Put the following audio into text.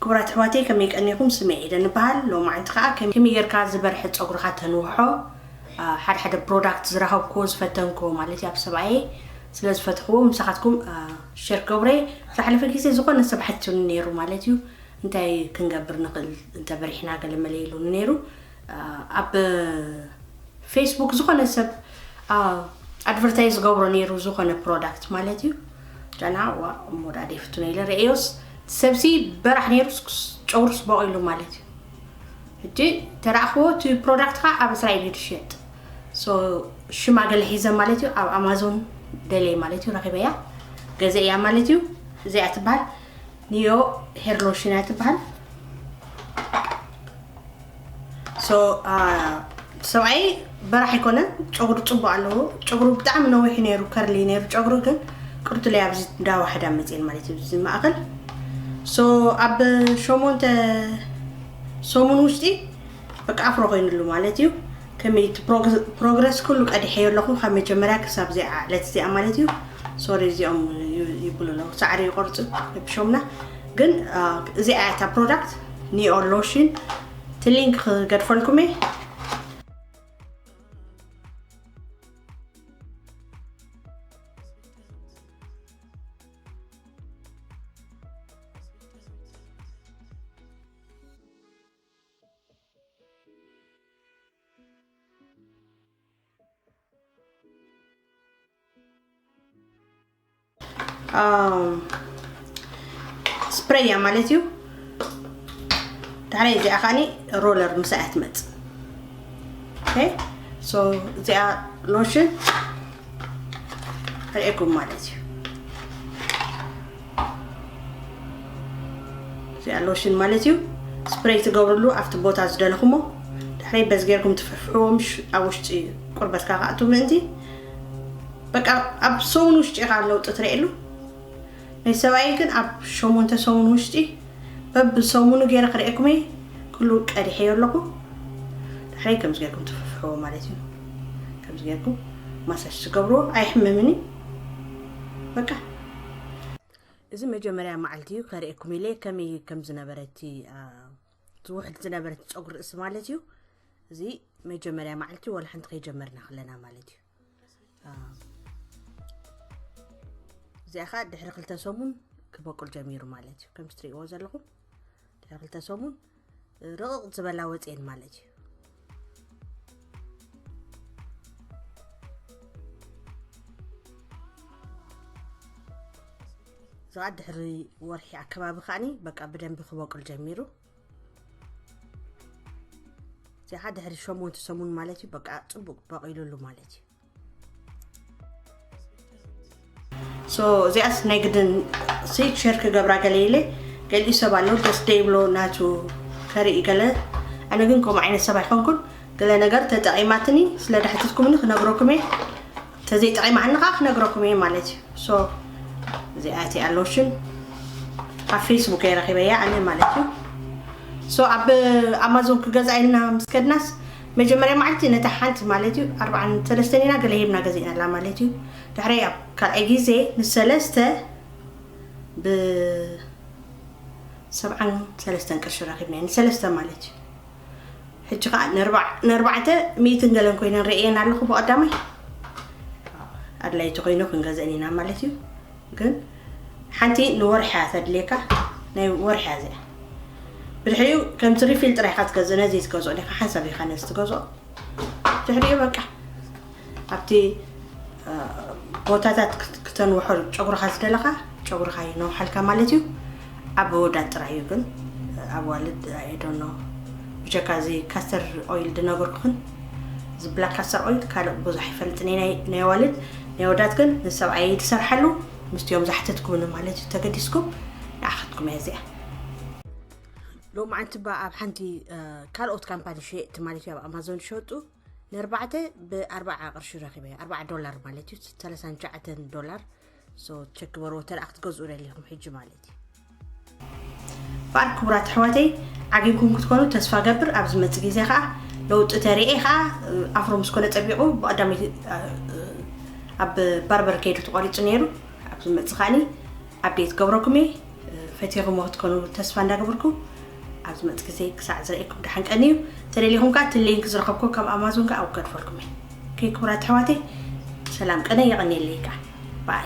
ክቡራት ኣሕዋተይ፣ ከመይ ቀኒኹም? ስመይ ኤደን እበሃል። ሎማዓንቲ ከዓ ከመይ ጌርካ ዝበርሐ ፀጉርኻ ተንውሖ፣ ሓደ ሓደ ፕሮዳክት ዝረኸብኩዎ ዝፈተንኩዎ ማለት እዩ ኣብ ሰብኣየይ ስለ ዝፈትኽዎ ምሳኻትኩም ሸር ክገብሮ እየ። ዝሓለፈ ግዜ ዝኾነ ሰብ ሓቲቱኒ ነይሩ ማለት እዩ፣ እንታይ ክንገብር ንኽእል እንተበሪሕና ገለ መለ ኢሉኒ ነይሩ። ኣብ ፌስቡክ ዝኾነ ሰብ ኣድቨርታይዝ ዝገብሮ ነይሩ ዝኾነ ፕሮዳክት ማለት እዩ። ጃና ዋ እሞ ዳ ደይፍትኖ ኢለ ረኤዮስ፣ ሰብሲ በራሕ ነይሩ፣ ጨጉሩ ስበቑ ኢሉ ማለት እዩ። ሕጂ ተረኣኽዎ እቲ ፕሮዳክት ከዓ ኣብ እስራኤል እዩ ዝሽየጥ። ሽማ ገለ ሒዘ ማለት እዩ፣ ኣብ ኣማዞን ደለየ ማለት እዩ፣ ረኺበያ ገዘእያ ማለት እዩ። እዚኣ ትበሃል ኒዮ ሄር ሎሽን እያ ትበሃል። ሰብኣይ በራሕ ኣይኮነን፣ ጨጉሩ ፅቡቅ ኣለዎ። ጨጉሩ ብጣዕሚ ነዊሕ ነይሩ፣ ከርሊ ነይሩ ጨጉሩ፣ ግን ቅርቱ ላይ ኣብዚ እንዳዋሕዳ መፅኤን ማለት እዩ። እዚ ማእኸል ኣብ ሸሞንተ ሰሙን ውሽጢ በቃ ኣፍሮ ኮይኑሉ ማለት እዩ። ከመይ እቲ ፕሮግረስ ኩሉ ቀዲሐዮ ኣለኹ፣ ካብ መጀመርያ ክሳብ እዚኣ ዕለት እዚኣ ማለት እዩ። ሶሪ፣ እዚኦም ይብሉ ኣለዉ፣ ሳዕሪ ይቆርፁ ብሾምና። ግን እዚኣ እታ ፕሮዳክት ኒኦ ሎሽን፣ እቲ ሊንክ ክገድፈልኩም እየ። ስፕሬይ እያ ማለት እዩ። ዳሕራይ እዚኣ ከዓኒ ሮለር ምሳኣ ትመጽእ። ኦኬ፣ ሶ እዚኣ ሎሽን ርኤኩም ማለት እዩ። እዚኣ ሎሽን ማለት እዩ። ስፕሬይ ትገብርሉ ኣብቲ ቦታ ዝደለኹሞ፣ ድሕረይ በዚ ጌርኩም ትፍሕፍሕዎ፣ ምሽ ኣብ ውሽጢ ቁርበትካ ክኣቱ ምእንቲ። በቃ ኣብ ሰሙን ውሽጢ ኢኻ ለውጢ ትርእየሉ። ናይ ሰብኣይ ግን ኣብ ሸሞንተ ሰሙን ውሽጢ በብሰሙኑ ገይረ ክርእየኩም እየ። ኩሉ ቀዲሐዮ ኣለኹ። ድሕረይ ከምዚ ጌርኩም ትፍሕፍሕዎ ማለት እዩ። ከምዚ ጌርኩም ማሳጅ ትገብርዎ፣ ኣይሕምምን እዩ። በቃ እዚ መጀመርያ መዓልቲ እዩ ከርእየኩም ኢለ ከመይ ከም ዝነበረ እቲ፣ አ፣ ዝውሕድ ዝነበረ እቲ ጸጉሪ ርእሲ ማለት እዩ። እዚ መጀመርያ መዓልቲ ወላ ሓንቲ ከይጀመርና ከለና ማለት እዩ። አ፣ እዚኣ ኸኣ ድሕሪ ክልተ ሰሙን ክበቁል ጀሚሩ ማለት እዩ። ከምዚ ትርእይዎ ዘለኹም ድሕሪ ክልተ ሰሙን ርቕቕ ዝበላ ወፅኤን ማለት እዩ። እዚኣ ድሕሪ ወርሒ ኣከባቢ ከዓኒ በቃ ብደንቢ ክበቁል ጀሚሩ። እዚኣ ድሕሪ ሸሞንተ ሰሙን ማለት እዩ፣ በቃ ፅቡቅ በቂሉሉ ማለት እዩ። ሶ እዚኣስ ናይ ግድን ሲ ሸር ክገብራ ገለ ኢለ፣ ገሊኡ ሰብ ኣሎ ደስ ደይብሎ ናቱ ከርኢ ገለ። ኣነ ግን ከምኡ ዓይነት ሰብ ኣይኮንኩን። ገለ ነገር ተጠቒማትኒ ስለ ዳሕተትኩምኒ ክነግረኩም እየ፣ ተዘይጠቒማትኒ ከዓ ክነግረኩም እየ ማለት እዩ። ሶ እዚኣ እቲኣ ሎሽን ካብ ፌስቡክ እየ ረኺበያ ኣነ ማለት እዩ። ሶ ኣብ ኣማዞን ክገዝኣ ኢልና ምስ ከድናስ መጀመርያ መዓልቲ ነታ ሓንቲ ማለት እዩ ኣርብዓን ሰለስተን ኢና ገለ ሂብና ገዚእናላ ማለት እዩ። ድሕረይ ኣብ ካልኣይ ግዜ ንሰለስተ ብሰብዓን ሰለስተን ቅርሺ ረኺብና፣ ንሰለስተ ማለት እዩ። ሕጂ ኸዓ ንኣርባዕ-፣ ንኣርባዕተ ሚእትን ገለን ኮይነን ርእየን ኣለኹ ብቐዳማይ። ኣድላይቲ ኮይኑ ክንገዝአን ኢና ማለት እዩ። ግን ሓንቲ ንወርሒ እያ ተድልየካ፣ ናይ ወርሒ እያ እዚኣ። ብድሕሪኡ ከምቲ ሪፊል ጥራይ ኢኻ ትገዝእ፣ ነዚ ትገዝኦ ዲኻ፣ ሓንሳብ ኢኻ ነዚ ትገዝኦ። ድሕሪኡ በቃ ኣብቲ፣ እ፣ ቦታታት ክት-፣ ክተንውሖ ጨጉርኻ ዝደለኻ፣ ጨጉርኻ ይነውሓልካ ማለት እዩ። ኣብ ኣወዳት ጥራይ እዩ ግን፣ ኣብ ኣዋልድ፣ I don't know። ብጀካ እዚ ካስተር ኦይል ዝነገርኩኽን፣ እዚ ብላክ ካስተር ኦይል ካልእ ብዙሕ ኣይፈልጥን እየ ናይ፣ ናይ ኣዋልድ። ናይ ኣወዳት ግን ንሰብኣየይ ትሰርሓሉ፣ ምስቲኦም ዝሓተትኩምኒ ማለት እዩ፣ ተገዲስኩም ንዓኻትኩም እያ እዚኣ። ሎማዓንቲ ባ ኣብ ሓንቲ፣ እ፣ ካልኦት ካምፓኒ ሸየጥቲ ማለት እዩ፣ ኣብ ኣማዞን ዝሸጡ ንኣርባዕተ ብኣርባዓ ቅርሺ ረኺበ፣ ኣርባዓ ዶላር ማለት እዩ፣ ሰላሳን ትሽዓተን ዶላር። ሶ ቸክ ግበርዎ፣ ተደኣ ክትገዝኡ ደሊኹም ሕጂ ማለት እዩ። እምበኣር ክቡራት ኣሕዋተይ፣ ዓጊብኩም ክትኮኑ ተስፋ ገብር። ኣብ ዝመጽእ ግዜ ኸኣ ለውጢ ተርእየ ኸኣ፣ ኣፍሮ ምስ ኮነ ጸቢቑ ብቐዳመይቲ፣ እ፣ ኣብ ባርበር ከይዱ ተቖሪጹ ነይሩ። ኣብ ዝመጽእ ኸኣኒ ኣፕዴት ገብረኩም እየ። ፈቲኹሞ ክትኮኑ ተስፋ እንዳገበርኩ፣ ኣብ ዝመጽእ ግዜ ክሳዕ ዝርእየኩም ደሓን ቀንዩ። ተደሊኹም ከኣ እቲ ሊንክ ዝረኸብኩ ካብ ኣማዞን ከኣ ኣውከድፈልኩም እየ። ኦኬ ክቡራት ኣሕዋተይ፣ ሰላም ቀነ፣ የቐንየለይ ከኣ። ባይ።